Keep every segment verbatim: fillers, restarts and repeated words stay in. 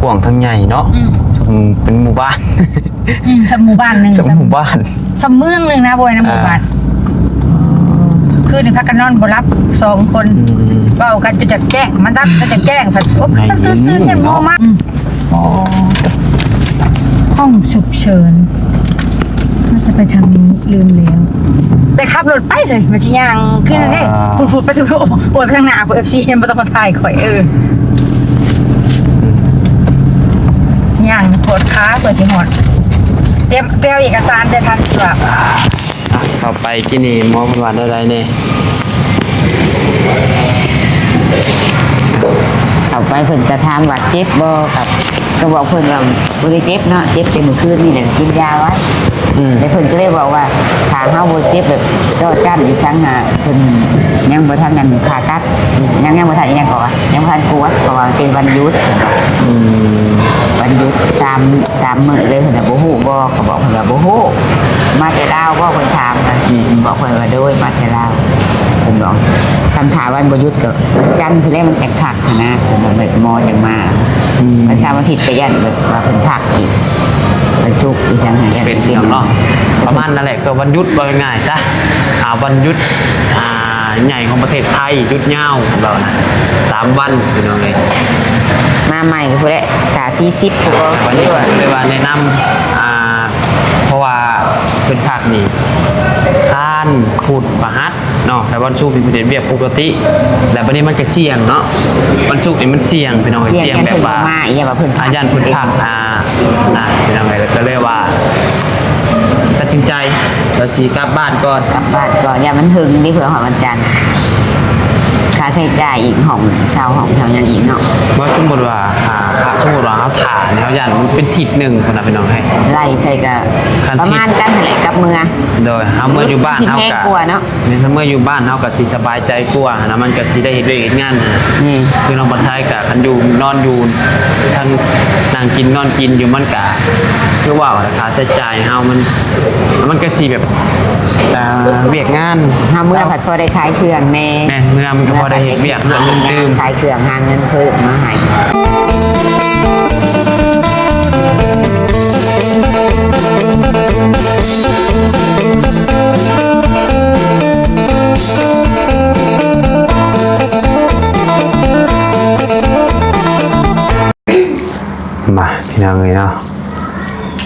กว้างทั้งใหญ่เนาะ อืม สมเป็นหมู่บ้าน อืม สมหมู่บ้านหนึ่ง สมหมู่บ้าน สมเมืองหนึ่งนะ บ่แม่นนะ หมู่บ้าน อ่า คืนนี้พากันนอนบ่หลับสองคน อืม เว้ากันจนจะแจ้ง มันดับจนจะแจ้ง พัด โอ๊ะ ใน ตื่นๆๆ เนาะ ยังโง่มาก อืม อ๋อ ห้องฉุกเฉิน น่าจะไปทางนี้ ลืมแล้ว แต่ขับรถไปเลย มันสิย่างขึ้นเลย อ่า พูดๆ ไปทุก โอ้ย ไปทางหน้า เอฟซี เห็นบ่ต้องมาถ่ายข่อย เออ ย่างปวดขา เพื่อสิฮอด เตรียม เตรียมเอกสาร แต่ทันทีว่า อ่ะ เข้าไปกินนี่ หมอเพิ่นว่าได้ไดแน่ เข้าไปเพิ่นก็ถามว่าเจ็บบ่ กับ ก็บอกเพิ่นว่าบ่ได้เจ็บเนาะ เจ็บแต่มื้อคืนนี่แหละ กินยาไว้ อืม แล้วเพิ่นก็เลยบอกว่า ถ้าเฮาบ่เจ็บแบบจ้อจั้นอีสังหา เพิ่นยังบ่ทันนั่นผ่าตัด ยัง ยังบ่ทันอีหยังก่อนวะ ยังบ่ทันกวด เพราะว่าเป็นวันหยุด อืม วันหยุดสาม สามมื้อเลย เพิ่นน่ะบ่ฮู้บ่ ก็บอกเพิ่นว่าบ่ฮู้ มาแต่ลาวบ่ เพิ่นถามกัน อืม บอกเพิ่นว่าโดย มาแต่ลาว เพิ่นบอก คันถ้าวันบ่หยุดก็วันจันทร์พู้นแหละ มันจั่งคักหั้นนะ เพิ่นว่าแบบหมอจั่งมา อืม วันเสาร์วันอาทิตย์ก็ย้านแบบว่าเพิ่นพักอีก วันศุกร์อีสังหาย้าน เป็น เป็น เนาะ ประมาณนั้นแหละ ก็วันหยุดว่าง่ายๆซะ อ่า วันหยุด อ่า ใหญ่ของประเทศไทย หยุดยาวของเรานะ สามวัน พี่น้องเอ้ย มาใหม่พู้นแหละ กะที่สิบพู้นบ่ วันนี้ก็เลยว่าแนะนำ อ่า เพราะว่าเพิ่นพักนี่ อังคาร พุธ พฤหัส เนาะ แต่วันศุกร์นี่เพิ่นเฮ็ดเวียกปกติ แล้วบัดนี้มันก็เสี่ยงเนาะ วันศุกร์นี่มันเสี่ยง พี่น้อง เสี่ยง เสี่ยงแบบว่า ย้านเพิ่นบ่มา อีหยังว่าเพิ่นพัก อ่า ย้านเพิ่นพัก อ่า นะ พี่น้องเอ้ย แล้วก็เลยว่า ตัดสินใจ ว่าสิกลับบ้านก่อน กลับบ้านก่อน ย้านมันหึงเด้ เผื่อฮอดวันจันทร์ ค่าใช้จ่ายอีก ห้องเช่า ห้องเช่าหยังอีกเนาะ ว่าสมมุติว่า อ่า สมมุติว่าเฮาถ่านี่ เฮาย้านมันเป็นทิศหนึ่งพุ้นนะ พี่น้องเอ้ย ไล่ใส่ก็ คัน ประมาณกันหั้นแหละ กับเมือ โดย เฮาเมืออยู่บ้าน สิ เฮา แพง กะ กว่าเนาะ นี่ถ้าเมืออยู่บ้านเฮากะสิสบายใจกว่านะ มันกะสิได้เฮ็ดเวียกเฮ็ดงานนะ อืม คือน้องผัดไทยกะคันอยู่นอนอยู่ ทั้งนั่งกินนอนกินอยู่ มันกะ คือว่าล่ะ ค่าใช้จ่ายเฮามัน มันกะสิแบบ อ่า เวียกงาน เฮาเมือผัดพอได้ขายเครื่องแน่ แม่น เมือมันก็พอได้เฮ็ดเวียกหาเงินตื่ม ขายเครื่องหาเงินเพิ่มมาให้ มาพี่น้องเอ้ยเนาะ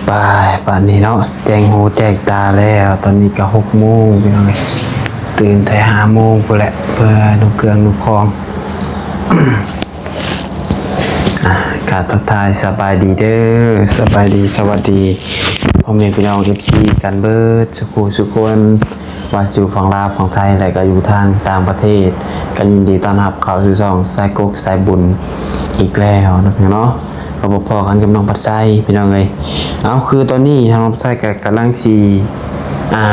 ไป ป่านนี้เนาะ แจ้งหูแจ้งตาแล้ว ตอนนี้ก็หกโมงพี่น้องเอ้ย ตื่นแต่ห้าโมงพู้นแหละ เพื่อนุ่งเครื่องนุ่งของ อ่ะ กราบทักทายสบายดีเด้อ สบายดี สวัสดี พ่อแม่พี่น้อง เอฟซี กันเบิดสุขุสุคน ว่าอยู่ฝั่งลาวฝั่งไทย และก็อยู่ทางต่างประเทศ ก็ยินดีต้อนรับเข้าสู่ช่องสายกกสายบุญอีกแล้วนะพี่น้องเนาะ ก็พบพ้อกันกับน้องผัดไทยพี่น้องเอ้ย เอา คือตอนนี้น้องผัดไทยก็กำลังสิ อ่า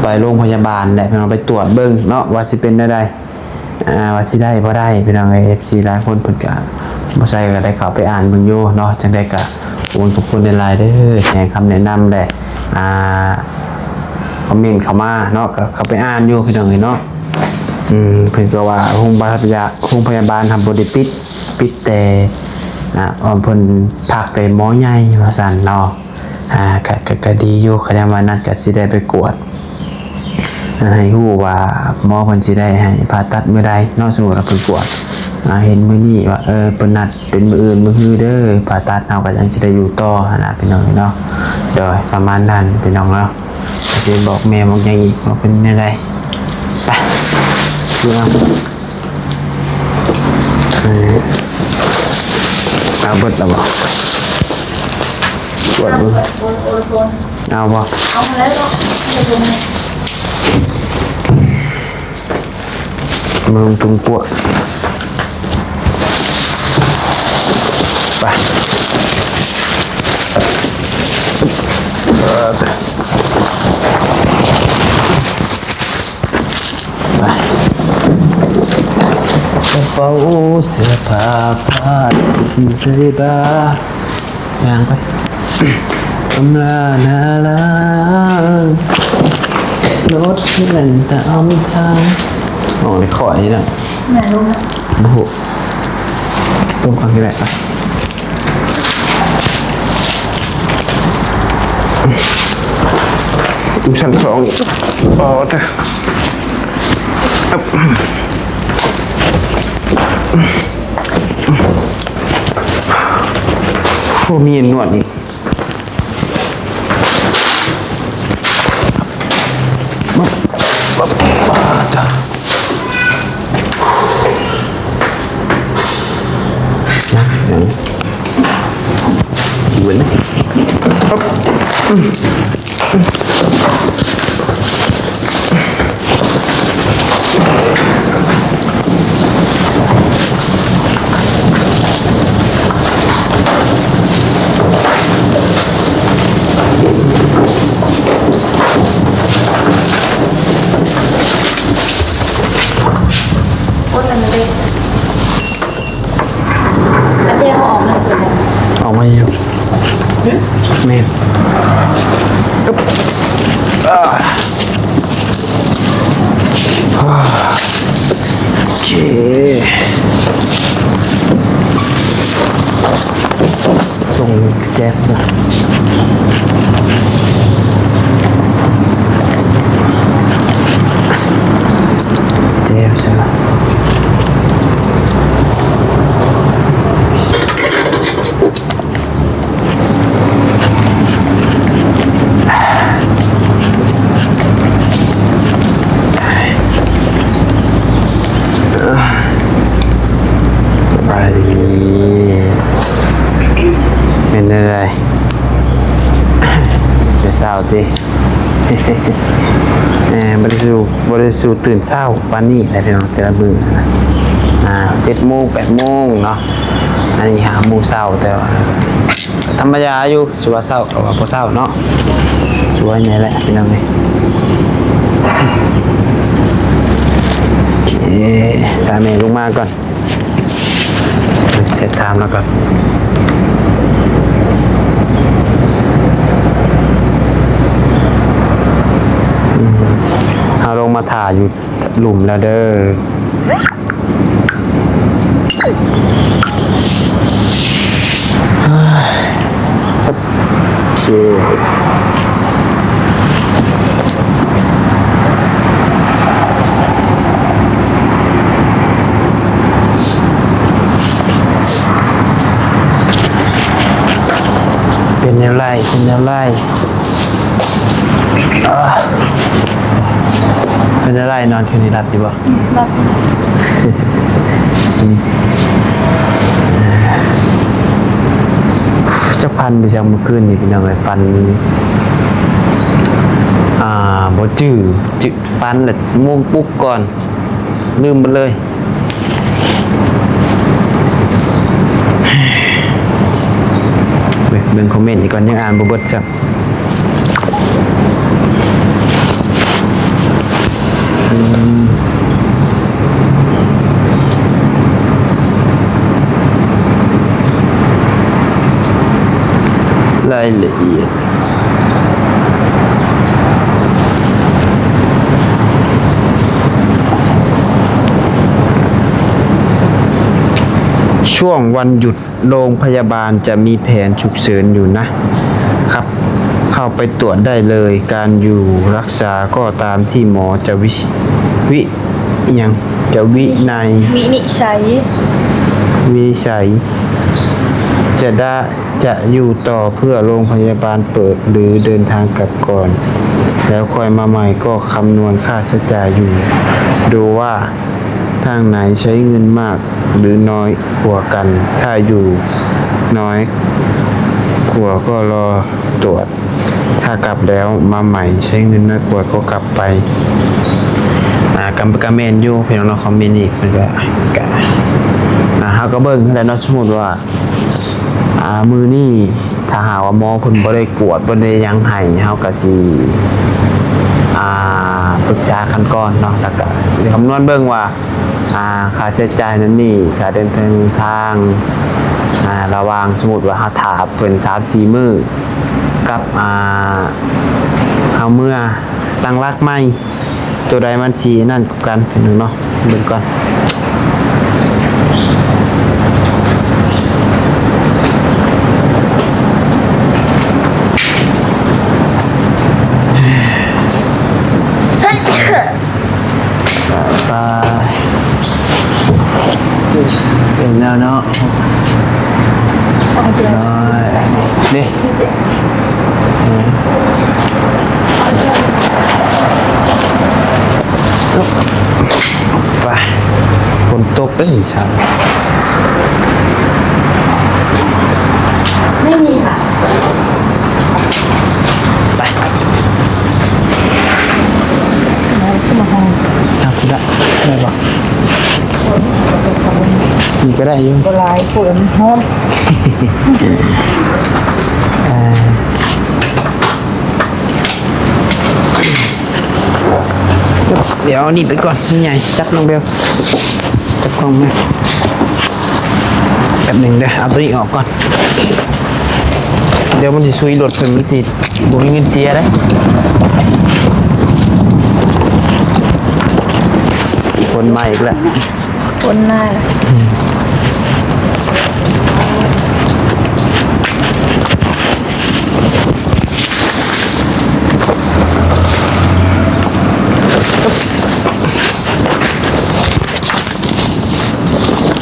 ไปโรงพยาบาลแหละพี่น้อง ไปตรวจเบิ่งเนาะ ว่าสิเป็นแนวใด อ่า ว่าสิได้บ่ได้พี่น้องเอ้ย เอฟซี หลายคนเพิ่นก็บ่ใช่ก็ได้เข้าไปอ่านเบิ่งอยู่เนาะ จังใดก็ขอบคุณขอบคุณหลายๆเด้อ ให้คำแนะนำและ อ่า คอมเมนต์เข้ามาเนาะ ก็เข้าไปอ่านอยู่พี่น้องเอ้ยเนาะ อืม เพิ่นก็ว่าโรงพยาบาล โรงพยาบาลทำบ่ได้ปิด ปิดแต่ อ่า เพิ่นพักแต่หมอใหญ่ว่าซั่นเนาะ อ่า ก็ ก็ ก็ดีอยู่ คะแนนว่านัดก็สิได้ไปกวด อ่า ให้ฮู้ว่าหมอเพิ่นสิได้ให้ผ่าตัดมื้อใดเนาะ สมมุติว่าเพิ่นกวด อ่า เห็นมื้อนี้ว่า เออ เพิ่นนัดเป็นมื้ออื่นมื้อฮือเด้อ ผ่าตัด เฮาก็ยังสิได้อยู่ต่อหั้นนะพี่น้องเนาะ โดยประมาณนั้นพี่น้องเนาะ สิบอกแม่บอกหยังอีกว่าเป็นแนวใด ไป เรื่อง เออ เอาเบิดแล้วบ่ กวดเบิ่ง เอาบ่ เอาแล้วก็ มาลงทุงกวด ไป เออ ไป กระเป๋าเสื้อผ้าผ้าใส่บ่า ย่างไป ตำราหน้าล้างรถแล่นตามทาง โอ้ ได้ข้อนี้นะ ไหนลงนะ โอ้โห ลงก่อนก็ได้ไป อยู่ชั้นสองอีก อ๋อ แต่ โอ้ มีนวดอีก นะ อย่างนี้ เว้น ครับ โอ๊ย อันนั้นเด็ก อาเจเขาออกมาแล้ว ออกมาอยู่ หึ แม่น อึ๊บ อ่า โอเค ส่งแจ๊บนะ แจ๊บใช่ไหม สบายดี เป็นอะไร จะเศร้าติ เออ บ่ได้สู่ บ่ได้สู่ตื่นเช้าปานนี้แหละพี่น้อง แต่ละมื้อนะ อ่า เจ็ดโมง แปดโมงเนาะ อันนี้ห้าโมงเช้า แต่ว่าธรรมดาอยู่ สิว่าเช้าก็ว่าบ่เช้าเนาะ สวยนี่แหละพี่น้องเอ้ย โอเค ตามแม่ลงมาก่อน เช็คไทม์แล้วก่อน อืม เอาลงมาถ่ายอยู่หลุมแล้วเด้อ โอเค เป็นแนวไร เป็นแนวไร อ่า เป็นแนวไร นอนคืนนี้หลับอยู่บ่ หลับ จักพันไปจังเมื่อคืนนี่พี่น้องเอ้ย ฝัน อ่า บ่จื้อ จื้อ ฝันแล้วง่วงปลุกก่อน ลืมไปเลย เบิ่ง เบิ่งคอมเมนต์อีกก่อน ยังอ่านบ่เบิดซ้ำ อืม รายละเอียด ช่วงวันหยุด โรงพยาบาลจะมีแผนฉุกเฉินอยู่นะครับ เข้าไปตรวจได้เลย การอยู่รักษาก็ตามที่หมอจะวิ วิ อิหยัง จะวินัย วินิจฉัย วินิจฉัย จะได้ จะอยู่ต่อเพื่อโรงพยาบาลเปิดหรือเดินทางกลับก่อน แล้วค่อยมาใหม่ ก็คำนวณค่าใช้จ่ายอยู่ ดูว่าทางไหนใช้เงินมากหรือน้อยกว่ากัน ถ้าอยู่น้อยกว่าก็รอตรวจ ถ้ากลับแล้วมาใหม่ ใช้เงินน้อยกว่าก็กลับไป อ่า กำ กำแม่นอยู่ พี่น้องเนาะ คอมเมนต์อีก มันก็ ก็ อ่า เฮาก็เบิ่งหั้นแหละเนาะ สมมุติว่า อ่า มื้อนี้ถ้าหากว่าหมอเพิ่นบ่ได้กวด บ่ได้หยังให้ เฮาก็สิ อ่า ปรึกษากันก่อนเนาะ แล้วก็สิคำนวณเบิ่งว่า อ่า ค่าใช้จ่ายนั่นนี่ ค่าเดินทาง อ่า ระหว่างสมมุติว่าเฮาท่าเพิ่นสามสี่มื้อ กับ อ่า เฮาเมือตั้งหลักใหม่ ตัวใดมันสินั่นกว่ากัน พี่น้องเนาะ เบิ่งก่อน โอ แล้วเนาะ โอ้ย เด้ เออ ไป ฝนตกเด้อ เช้า ไม่มีค่ะ ไป เอาขึ้นมาห้อง เอาขึ้นละ ได้ปะ นี่ก็ได้อยู่ ก็หลาย ฝนฮ้อน อ่า เดี๋ยวเอานี่ไปก่อน นี่ไง จับน้องเบล จับกล้องมา แป๊บหนึ่งเด้อ เอาตัวนี้ออกก่อน เดี๋ยวมันสิซุยรถเพิ่น มันสิบ่มีเงินเสียเด้อ ฝนมาอีกแล้ว คนหน้า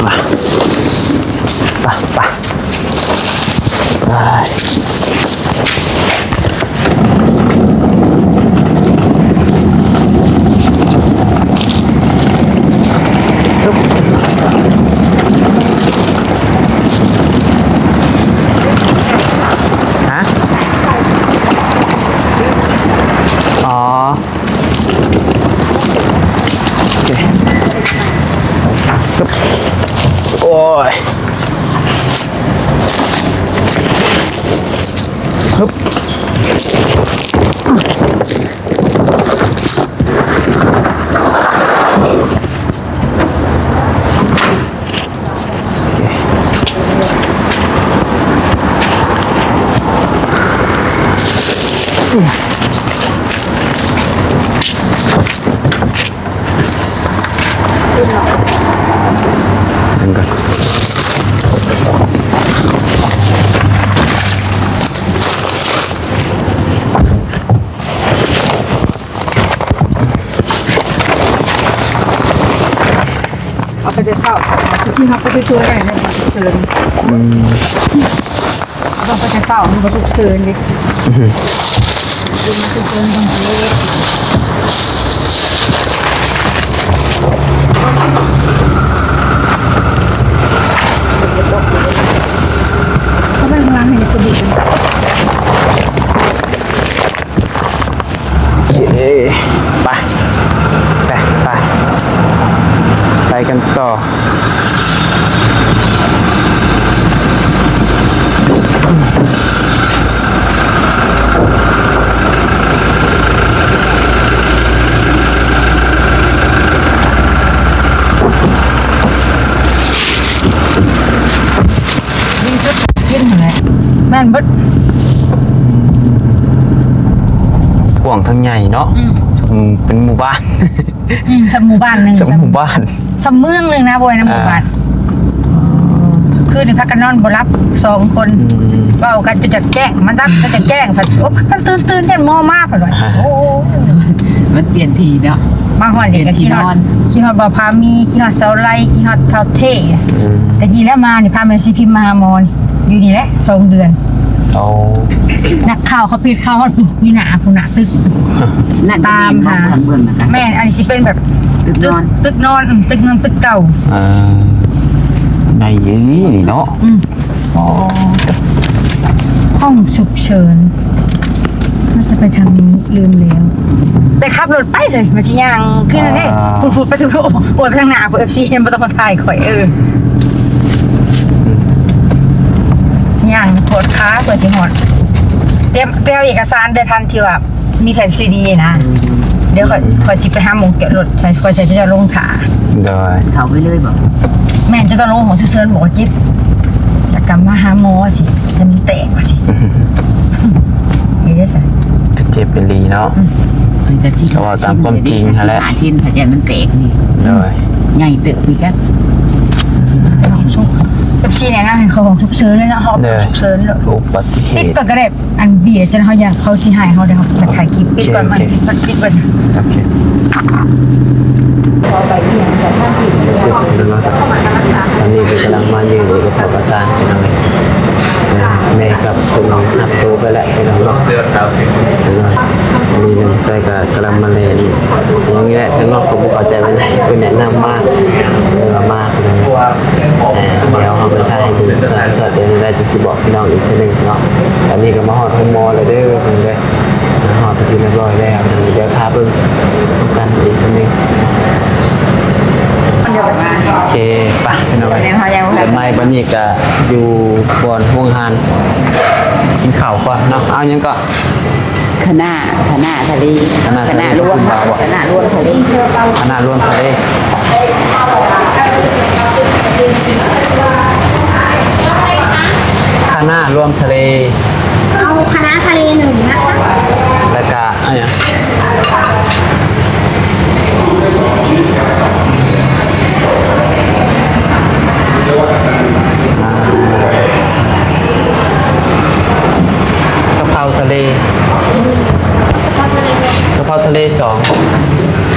มา ไป ไป ไป ฮะ อ๋อ โอเค โอ้ย ฮึบ โอเค นั่งก่อน เอาไปแต่เช้า ที่เขาก็ไปช่วยได้นะ เชิญ อืม ต้องไปแต่เช้า มันก็ทุกเชิญดิ อือฮึ คือมันทุกเชิญต้องเท เข้าไปข้างล่างให้คนดีกัน โอเค ไป ไป ไป ไปกันต่อ วิ่งสุดกินนั่นแหละ แม่นเบิด กว้างทั้งใหญ่เนาะ อืม อืม เป็นหมู่บ้าน อืม สำหมู่บ้านหนึ่ง สำหมู่บ้าน สำเมืองหนึ่งนะ บ่แม่นนะ อ่า หมู่บ้าน คืนนี้พากันนอนบ่หลับสองคน อืม เว้ากันจนจะแจ้ง มันหลับจนจะแจ้ง พัด โอ้ พัดตื่น ตื่น แจ้งหมอมา พัดว่า อ่า โอ้ มันเปลี่ยนที่เนาะ มาฮอดนี่ก็คิดฮอด เปลี่ยนที่นอน คิดฮอดบ่าวพามี คิดฮอดสาวไล คิดฮอดเฒ่าเท่ อืม แต่นี่แหละมานี่ พาแม่ชีพิมมาหาหมอนี่ อยู่นี่แหละสองเดือน โอ้ นักข่าวเขาปิดข่าวฮอดอยู่หน้าพุ้นน่ะ ตึก นั่นก็แม่นบ่ ตามหา เบื้อง เบื้องนะคะ แม่น อันนี้สิเป็นแบบ ตึกนอน ตึก ตึกนอน อืม ตึกนอน ตึกเก่า อ่า ได้อยู่นี่เนาะ อืม อ๋อ ห้องฉุกเฉิน น่าจะไปทางนี้ ลืมแล้ว แต่ขับรถไปเลย มันสิย่างขึ้นนั่นเด้ อ่า พุ้นๆ ไปทุก โอ้ย ไปทางหน้า พวก เอฟซี เห็นบ่ต้องมาถ่ายข่อย เออ ย่างปวดขา เพื่อสิฮอด เตรียม เตรียมเอกสารเด้อ ทันที่ว่า มีแผ่นซีดีนะ อืม เดี๋ยวข้อย อืม ข้อยสิไปหาหม่องจอดรถ ข้อย ข้อยสิจอดลงถ่า โดย เขาไปเลยบ่ แม่นจะต้องลงของเซินๆ บอกว่าเจ็บ แต่กลับมาหาหมอสิ แต่มันแตกว่าสิ อืม เฮ็ดได้ซะ ก็เจ็บอีหลีเนาะ อืม มันก็สิ ก็เว้าตามความจริงหั้นแหละ สิบห้าเซน ถ้าจะมันแตกนี่ โดย ใหญ่เติบอีกจัก สิบห้าเซน กับซีแนะน อ่า เขาห้องฉุกเฉินเลยเนาะ ห้อง เด้อ ฉุกเฉินเนาะ อุบัติเหตุ ปิดก่อนก็ได้ อันเบียร์จนเขาอยากเขาสิหายเขาเดี๋ยวเขาถ่ายคลิป ปิดก่อน โอเค มัน โอเค ปิดก่อน โอเค อันนี้ก็กำลังมายื่นเอกสารประสานพี่น้องเลย แม่กับคุณรับตัวไปแล้วพี่น้องเนาะ เดือนสามสิบ อันนี้น้องใส่ก็กำลังมาเล่นอย่างนี้แหละ ข้างนอกก็บ่เข้าใจว่าเป็นแนะนำมาก เออ มากเลย เดี๋ยวเอาไปถ่ายให้ดู จอด จอดเดี๋ยวได้จังสิบอกพี่น้องอีกทีหนึ่งเนาะ ตอนนี้ก็มาฮอดโรงหมอแล้วเด้อ เพิ่นเด้อ มาฮอดเป็นที่เรียบร้อยแล้ว เดี๋ยวถ้าเบิ่งกันอีกทีหนึ่ง โอเค ไปพี่น้อง เดี๋ยวเขายัง เดี๋ยวไม่บัดนี้ก็อยู่บ่อนโรงอาหาร กินข้าวก่อนเนาะ เอาหยังก็ คะน้า คะน้าทะเล คะน้าทะเล คะน้ารวม คะน้ารวมทะเล คะน้ารวมทะเล คะน้ารวมทะเล เอาคะน้าทะเลหนึ่งนะคะ แล้วก็ เอาหยัง อ่า กะเพราทะเล กะเพราทะเลสอง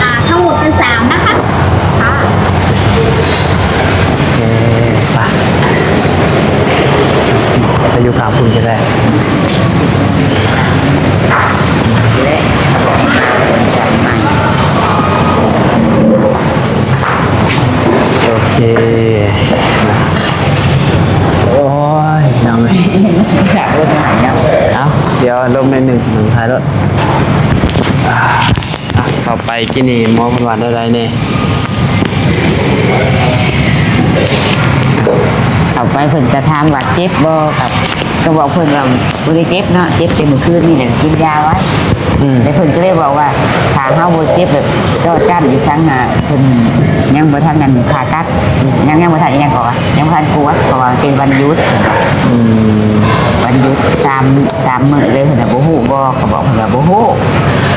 อ่า ทั้งหมดเป็นสามนะคะ ค่ะ โอเค ไป ไปอยู่ข้างคุณก็ได้ โอเค โอ้ย น้องเอ้ย อยากเล่นหนังเนี่ย เอ้า เดี๋ยวลงในหนึ่ง หนึ่งท้ายรถ อ่ะ เข้าไปกินนี่หมอเพิ่นว่าได้ไดแน่ เข้าไปเพิ่นก็ถามว่าเจ็บบ่ ครับ ก็บอกเพิ่นว่าบ่ได้เจ็บเนาะ เจ็บแต่มื้อคืนนี่แหละ กินยาไว้ อืม แล้วเพิ่นก็เลยบอกว่า ถ้าเฮาบ่เจ็บแบบจ้อจั้นอีสังหา เพิ่นยังบ่ทันนั่นผ่าตัด ยัง ยังบ่ทันอีหยังก่อน ยังบ่ทันกวด เพราะว่าเป็นวันหยุด อืม วันหยุดสาม สามมื้อเลย เพิ่นน่ะบ่ฮู้บ่ ก็บอกเพิ่นว่าบ่ฮู้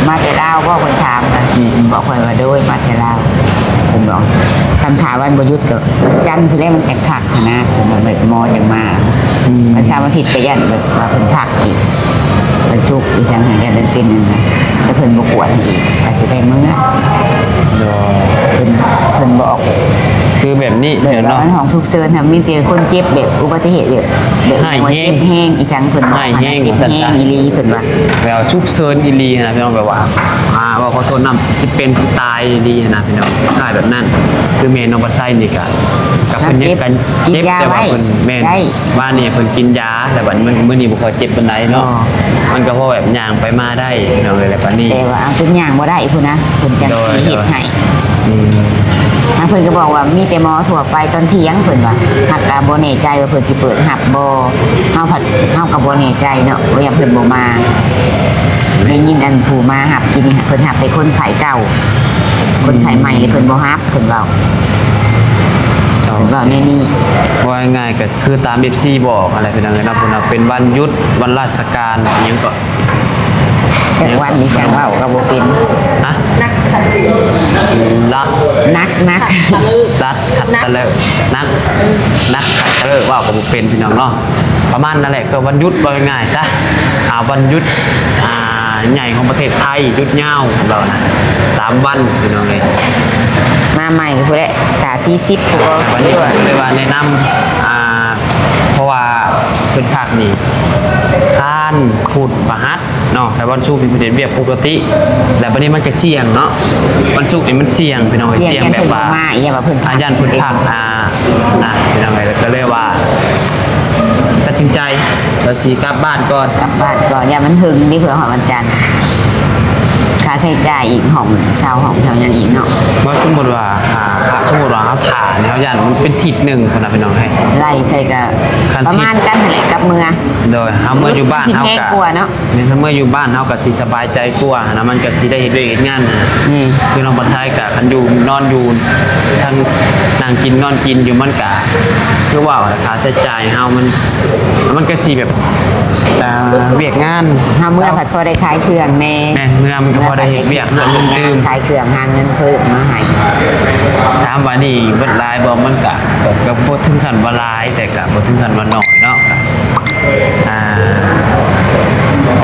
มาแต่ลาวบ่ เพิ่นถามกัน อืม บอกเพิ่นว่าโดย มาแต่ลาว เพิ่นบอก คันถ้าวันบ่หยุดก็วันจันทร์พู้นแหละ มันจั่งคักหั้นนะ เพิ่นว่าแบบหมอจั่งมา อืม วันเสาร์วันอาทิตย์ก็ย้านแบบว่าเพิ่นพักอีก วันศุกร์อีสังหา ย้านเพิ่นเป็นนั่นนะ แล้วเพิ่นบ่กวดให้อีก ก็สิได้เมือ โดย เพิ่น เพิ่นบอก คือแบบนี้ แบบ เดี๋ยว ว่า เนาะ มันห้อง เชิญค่ะ มีแต่คนเจ็บแบบอุบัติเหตุแบบ แบบ หายแฮง เจ็บแฮงอีสังเพิ่นว่า หายแฮง เจ็บแฮงอีหลีเพิ่นว่า แบบว่าสุกเซินอีหลีนะพี่น้อง แบบว่า อ่า ว่าขอโทษนำ สิเป็นสิตายอีหลีนะพี่น้อง คล้ายแบบนั้น คือแม่น้องบัดไซนี่ก็ กับเพิ่นยังกัน เจ็บ กินยา แต่ว่า ไว้ เพิ่นแม่น ได้ ว่านี่เพิ่นกินยา แต่บัดมื้อ มื้อนี้บ่ค่อยเจ็บปานใดเนาะ อ๋อ มันก็พอแบบย่างไปมาได้พี่น้อง เลยแหละปานนี้ แต่ว่าเอาเพิ่นย่างบ่ได้พุ้นนะ เพิ่นจั่ง โดย สิเฮ็ดให้ อืม อ่ะ เพิ่นก็บอกว่ามีแต่หมอทั่วไปตอนเที่ยงเพิ่นว่า หากก็บ่แน่ใจว่าเพิ่นสิเปิดรับบ่ เฮาผัด เฮาก็บ่แน่ใจเนาะ ว่าอย่างเพิ่นบ่มา ได้ยินอันผู้มารับกินนี่ เพิ่นรับแต่คนไข้เก่า คนไข้ใหม่นี่เพิ่นบ่รับ เพิ่นเว้า อ๋อ เพิ่นเว้าแนวนี้ ว่าง่ายๆก็คือตาม เอฟซี บอกอะไรเป็นอะไรนะ เพิ่นว่าเป็นวันหยุด วันราชการ อิหยังก็ จักวันนี้ช่างเว้าก็บ่เป็น ฮะ นักขัตฤกษ์ รัก นัก นัก ขัตฤกษ์ รักขัตฤกษ์ นัก นักขัตฤกษ์ เว้าก็บ่เป็นพี่น้องเนาะ ประมาณนั้นแหละ ก็วันหยุดว่าง่ายๆซะ อ่า วันหยุด อ่า ใหญ่ของประเทศไทย หยุดยาวของเรานะ สามวันพี่น้องเอ้ย มาใหม่พุ้นแหละ กะที่สิบพุ้น วันนี้ก็เลยว่าแนะนำ อ่า เพราะว่าเพิ่นพักนี่ อังคาร พุธ พฤหัส เนาะ แต่วันศุกร์นี่เพิ่นเฮ็ดเวียกปกติ แล้วบัดนี้มันก็เสี่ยงเนาะ วันศุกร์นี่มันเสี่ยงพี่น้อง เสี่ยง เสี่ยงแบบว่า ย้านเพิ่นบ่มา อีหยังว่าเพิ่น อ่า ย้านเพิ่นพัก อ่า นะพี่น้องเอ้ย ก็เลยว่า ตัดสินใจว่าสิกลับบ้านก่อน กลับบ้านก่อน ย้านมันเฮิงเด้ เผื่อฮอดวันจันทร์ ค่าใช้จ่ายอีก ห้องเช่า ห้องเช่าหยังอีกเนาะ ว่าสมมุติว่า อ่า ถ้าสมมุติว่าเฮาถ่านี่ เฮาย้านมันเป็นทิศหนึ่งพุ้นนะพี่น้องเอ้ย ไล่ใส่ก็ คัน ประมาณกันนั่นแหละ กับเมือ โดย เฮาเมืออยู่บ้าน สิ เฮา แพง ก็ กว่าเนาะ นี่ถ้าเมืออยู่บ้านเฮาก็สิสบายใจกว่านะ มันก็สิได้เฮ็ดเวียกเฮ็ดงานนะ อืม คือน้องบัดไซก็คันอยู่นอนอยู่ ทั้งนั่งกินนอนกินอยู่ มันก็คือว่าค่าใช้จ่ายเฮามัน มันก็สิแบบ อ่าเวียกงาน เฮาเมือผัดพอได้ขายเครื่องแน่ แม่น เมือมันก็พอได้เฮ็ดเวียกเรื่องอื่นๆ ขายเครื่องหาเงินเพิ่มมาให้ ถามว่านี่เบิดหลายบ่ มันก็ ก็ ก็บ่ถึงขั้นว่าหลาย แต่ก็บ่ถึงขั้นว่าน้อยเนาะ อ่า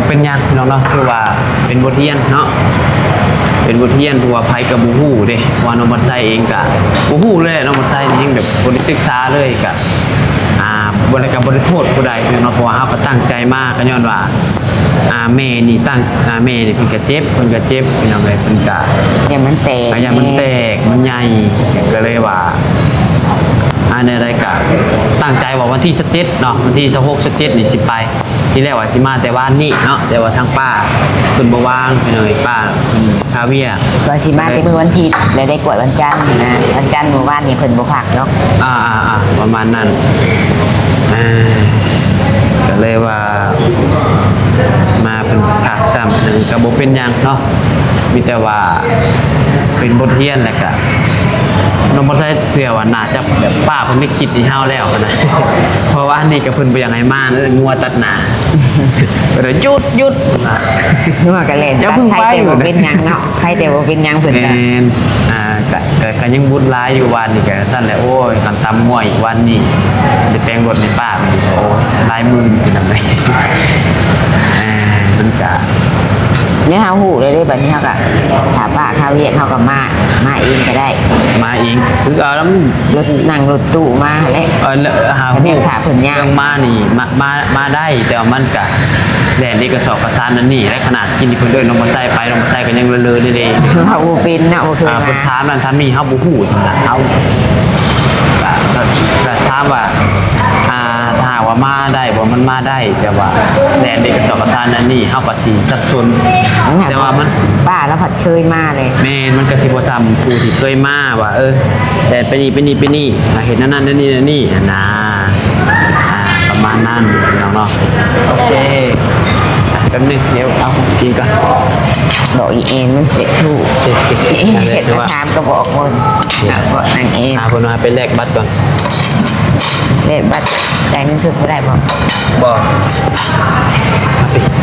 เป็นหยังพี่น้องเนาะ ถือว่าเป็นบทเรียนเนาะ เป็นบทเรียน เพราะว่าไผก็บ่ฮู้เด้ ว่าน้องบอนไซเองก็บ่ฮู้เลย น้องบอนไซนี่ยังแบบบ่ได้ศึกษาเลย ก็ อ่า บ่ได้ ก็บ่ได้โทษผู้ใดเนาะ เพราะว่าเฮาก็ตั้งใจมา ก็ย้อนว่า อ่า แม่นี่ตั้ง อ่า แม่นี่เพิ่นก็เจ็บ เพิ่นก็เจ็บ พี่น้องเอ้ย เพิ่นก็ ย่านมันแตก ก็ย่านมันแตก มันใหญ่ ก็เลยว่า อ่า แนวใดก็ตั้งใจว่าวันที่สิบเจ็ดเนาะ วันที่สิบหก สิบเจ็ดนี่สิไป ทีแรกว่าสิมาแต่วานนี้เนาะ แต่ว่าทางป้าเพิ่นบ่ว่าง พี่น้องเอ้ย ป้า อืม คาเวียร์ ว่าสิมาแต่มื้อวันอาทิตย์ แล้วได้กวดวันจันทร์นะ วันจันทร์มื้อวานนี่เพิ่นบ่พักดอก อ่า อ่า อ่า ประมาณนั้น อ่า ก็เลยว่า มาเพิ่นพักซ้ำ ก็บ่เป็นหยังเนาะ มีแต่ว่าเป็นบทเรียน แล้วก็น้องบอนไซเชื่อว่าน่าจะแบบป้าเพิ่นได้คิดให้เฮาแล้วนะ เพราะว่าอันนี้ก็เพิ่นบ่อยากให้มานะ งัวตัดหน้า ก็เลยหยุด หยุด งัวก็แล่น อย่าเพิ่งไป ตัดไผแต่บ่เป็นหยังเนาะ ไผแต่บ่เป็นหยังเพิ่นก็ แม่น อ่า ก็ ก็ ก็ยังบุญหลายอยู่ วันนี้ก็ซั่นแหละ โอ้ย คันตำงัวอีกวันนี้ ได้แปลงรถให้ป้ามันอีก โอ้ย หลายหมื่นพี่น้องเอ้ย อ่า มันก็ เนี่ยเฮาฮู้แล้วเด้ บัดนี้เฮาก็ ถ้าป้าคาเวียร์เฮาก็มา มาเองก็ได้ มาเอง คือเอาแล้วมัน รถ นั่งรถตู้มาแหละ เออ แล้วหา ก็เนี่ย ฮู้ ถ้าเพิ่นย่าง เรื่องมานี่ มา มา มาได้ แต่ว่ามันก็แล่นเอกสารเอกสารนั่นนี่ และขนาดกินที่เพิ่นเอิ้นน้องบอนไซไป น้องบอนไซก็ยังเลอะๆเด้ๆ เฮาบ่เป็นเนาะ บ่เคย อ่า มา เพิ่นถามนั่นถามนี่ เฮาบ่ฮู้ซั่นน่ะ เฮา ก็ ก็ ก็ถามว่า อ่า ถ้าหากว่ามาได้บ่ มันมาได้ แต่ว่าแล่นเอกสารเอกสารนั่นนี่ เฮาก็สิสับสน แต่ว่ามัน ป้าลาวผัดเคยมาเลย แม่น มันก็สิบ่ส่ำผู้ที่เคยมาว่า เออ แต่ไปนี่ ไปนี่ ไปนี่ อ่ะ เห็นอันนั้น อันนี้ อันนี้ อ่ะนะ อ่า ประมาณนั้นพี่น้องเนาะ โอเค อ่ะ แป๊บนึง เดี๋ยวเอาของกินก่อน บอกอีเอ็นมันเสร็จถูก เสร็จ เสร็จ อีเอ็นเสร็จ เดี๋ยวว่า ถามก็บอกคน เนี่ย บอกนางเอ็น อ่า เพิ่นว่าไปแลกบัตรก่อน แลกบัตร จ่ายเงินสดบ่ได้บ่ บ่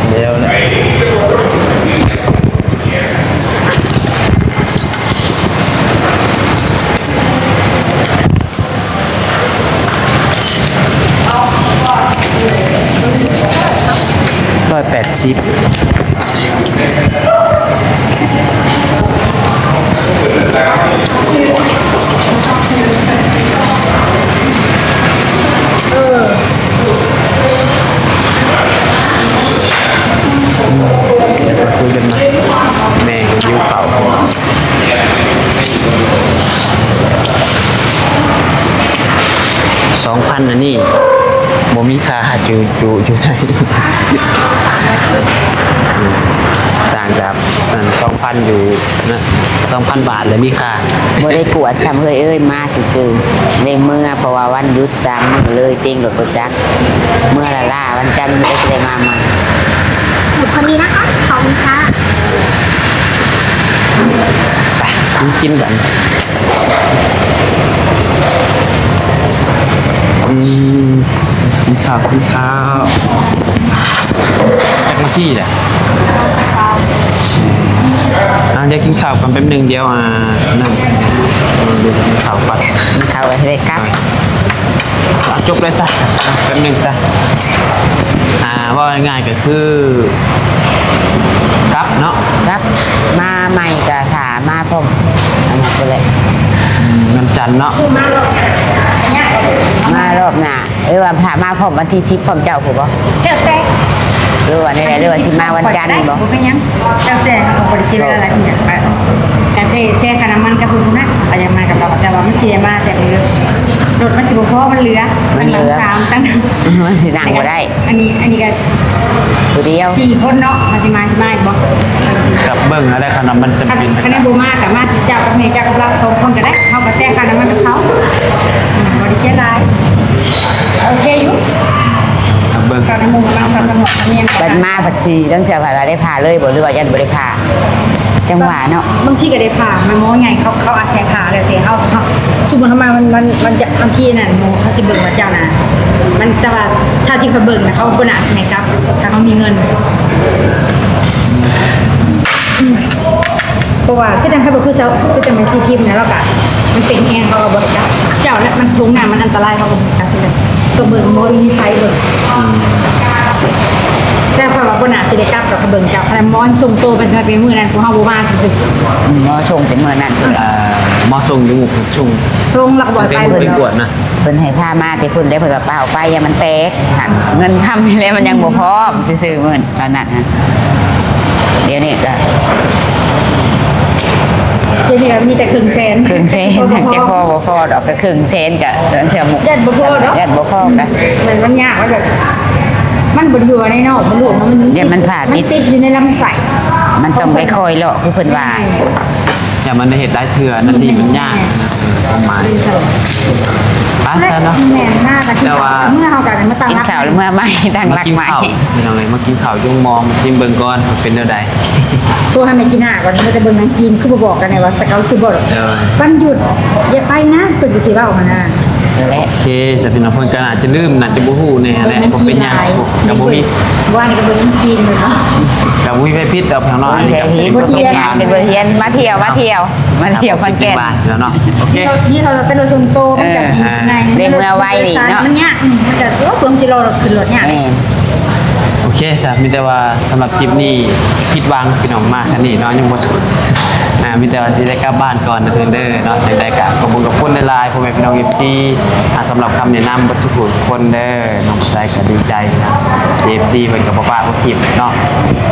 เดี๋ยวนะ ร้อยแปดสิบ เดี๋ยวไปคุยกันใหม่ แม่ก็หิวข้าว สองพัน อันนี้ บ่มีค่า อยู่ อยู่ อยู่ไทย ต่างจากอัน สองพัน อยู่นะ สองพัน บาทเลยมีค่า บ่ได้กวดซ้ำเฮ้ยเอ้ย มาซื่อๆ ได้เมือ เพราะว่าวันหยุดสามมื้อเลย เต็งรถบ่จัก เมือละล่า วันจันทร์ได้ ได้มาใหม่ หมดพอดีนะคะ ขอบคุณค่ะ ไป กินกัน อืม กินข้าว กินข้าว จักนาทีแหละ อ่ะ เดี๋ยวกินข้าวกันแป๊บหนึ่ง เดี๋ยว อ่า นั่น เดี๋ยวกินข้าวก่อน กินข้าวกันเลยครับ อ่ะ จบเลยซะ แป๊บหนึ่งซะ อ่า ว่าง่ายๆก็คือ กลับเนาะ กลับ มาใหม่ก็ถามมาพร้อม อันนั้นก็เลย อืม วันจันทร์เนาะ มารอบหน้า เออ ว่าพามาพร้อมวันที่สิบพร้อมเจ้าผู้บ่ แล้วแต่ หรือว่าแนวใด หรือว่าสิมาวันจันทร์บ่ บ่เป็นหยัง แล้วแต่ เขาก็บ่ได้เสียเวลาหลายเทื่อ ไป ก็ได้เสียค่าน้ำมันกับผู้นั้น ไปยังมากับเรา แต่ว่ามันเสียมาแต่มื้อ รถมันสิบ่พอ มันเหลือ มันเหลือ ตั้งหลังสาม ตั้ง มันสินั่งบ่ได้ อันนี้ อันนี้ก็ ผู้เดียว สี่คนเนาะ มาสิมา สิมาอีกบ่ กับเบิ่งอะไรขนาดมันจำ คัน เป็น คันได้บ่มาก็มาเจ้ากับแม่ เจ้ากับเราสองคนก็ได้ เขาก็แชร์ค่าน้ำมันกับเขา อืม บ่ได้เสียหลาย โอเคอยู่ กับเบิ่ง ค่าน้ำมัน ค่าน้ำมัน บัดมาบัดสิ ตั้งแต่ว่าได้พาเลยบ่ หรือว่ายังบ่ได้พา จังหวะเนาะ บางทีก็ได้พา มันหมอใหญ่ เขา เขาอาจสิพาแล้วแต่เขา เขา สมมุติเขามา มัน มัน มันจะ บางทีนั่น หมอเขาสิเบิ่งว่าเจ้าน่ะ มัน แต่ว่า ถ้าที่เขาเบิ่งนะเขาบ่น่าสิให้กลับ ถ้าเขามีเงิน อืม เพราะว่าคือจังไผบ่คือเจ้า คือจังแม่นซีพิมพ์นะ แล้วก็มันเป็นแฮงเขาก็บ่ให้กลับ เจ้าและมันทงน้ำมันอันตรายเขาก็บ่ให้กลับเลย ก็เบิ่งหมอวินิจฉัยเบิ่ง แต่ข้อยว่าบ่น่าสิได้กลับดอก เขาเบิ่งเจ้า ขนาดหมอส่งโตไป เป็นมื้อนั้น พวกเฮาบ่มาซื่อๆ อืม หมอส่งแต่มื้อนั้น เอ่อ หมอส่งอยู่หมู่ ส่ง ส่งแล้วก็บ่ให้ไป ตั้งแต่ เลย ไปกวดนะ เพิ่นให้พามาแต่เพิ่น แล้วเพิ่นว่าเปล่าไป อย่ามันแตก หั้น เงินคำนี่แหละมันยังบ่พร้อมซื่อๆ มื้อตอนนั้นฮะ เดี๋ยวนี้ก็ เดี๋ยวนี้ก็มีแต่ครึ่งแสน ครึ่งแสน บ่พอ จะพอบ่พอดอก ก็ครึ่งแสนก็เทื่อหมู่ ย่านบ่พอดอก ย่านบ่พอก็ มัน มันยากแล้วแบบ มันบ่ได้อยู่ในนอก มันหลวม มัน ย่านมันพลาด มันติดอยู่ในลำไส้ มันต้องได้คอยเลาะ คือเพิ่นว่า แต่มันได้เฮ็ดหลายเทื่อ นั่นนี่มันยาก ความหมาย ไปซะเนาะ แม่นมากอะ แต่ว่า เมื่อเฮากันมาตั้ง กิน หลัก ข้าว ใหม่ เมื่อใหม่ ตั้งหลักใหม่ มากินข้าว พี่น้องเอ้ย มากินข้าวอยู่หม้อง มาชิมเบิ่งก่อน เป็นแนวใด โทรหาแม่จีน่าก่อน มันจะเบิ่งหนังจีน คือบ่บอกกันแน่ว่า แต่เขาสิบอก เออ วันหยุด อย่าไปนะ เพิ่นก็สิเว้าหั่นน่ะ นั่นแหละ โอเค แต่พี่น้องเพิ่นก็อาจจะลืม น่าจะบ่ฮู้แน่แหละ เบิ่งหนังจีนหลาย บ่เป็นหยัง ก็บ่มี ว่านี่ก็เบิ่งหนังจีนเลยเนาะ ก็บ่มีไผผิดดอกพี่น้องเนาะ อันนี้ก็เป็นประสบการณ์ เป็นบทเรียน มาเที่ยว มาเที่ยว มาเที่ยวขอนแก่น บ้านแล้วเนาะ โอเค นี่เขา นี่เขาเป็นรถส่วนตัว มันก็ เออ ง่าย ได้เมือไวนี่เนาะ มันยาก อืม มันก็ โอ้ เพิ่นสิรอรถขึ้นรถยาก แม่น โอเคซะ มีแต่ว่าสำหรับคลิปนี้ผิดหวังพี่น้องมาคันนี้เนาะ ยังบ่สุด อ่า มีแต่ว่าสิได้กลับบ้านก่อนนะเพิ่นเด้อเนาะ จังใดก็ขอบคุณขอบคุณหลายๆ พ่อแม่พี่น้อง เอฟซี อ่า สำหรับคำแนะนำเบิดทุกผู้ทุกคนเด้อ น้องสายก็ดีใจนะ เอฟซี เพิ่นก็บ่ปากบ่ถิ่มเนาะ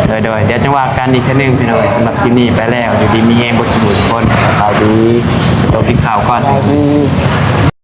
โดย โดย เดี๋ยวจังว่ากันอีกเทื่อนึงพี่น้อง สำหรับคลิปนี้ไปแล้ว อยู่ดีมีแฮงเบิดทุกผู้ทุกคน สบายดี โตกินข้าวก่อน สบายดี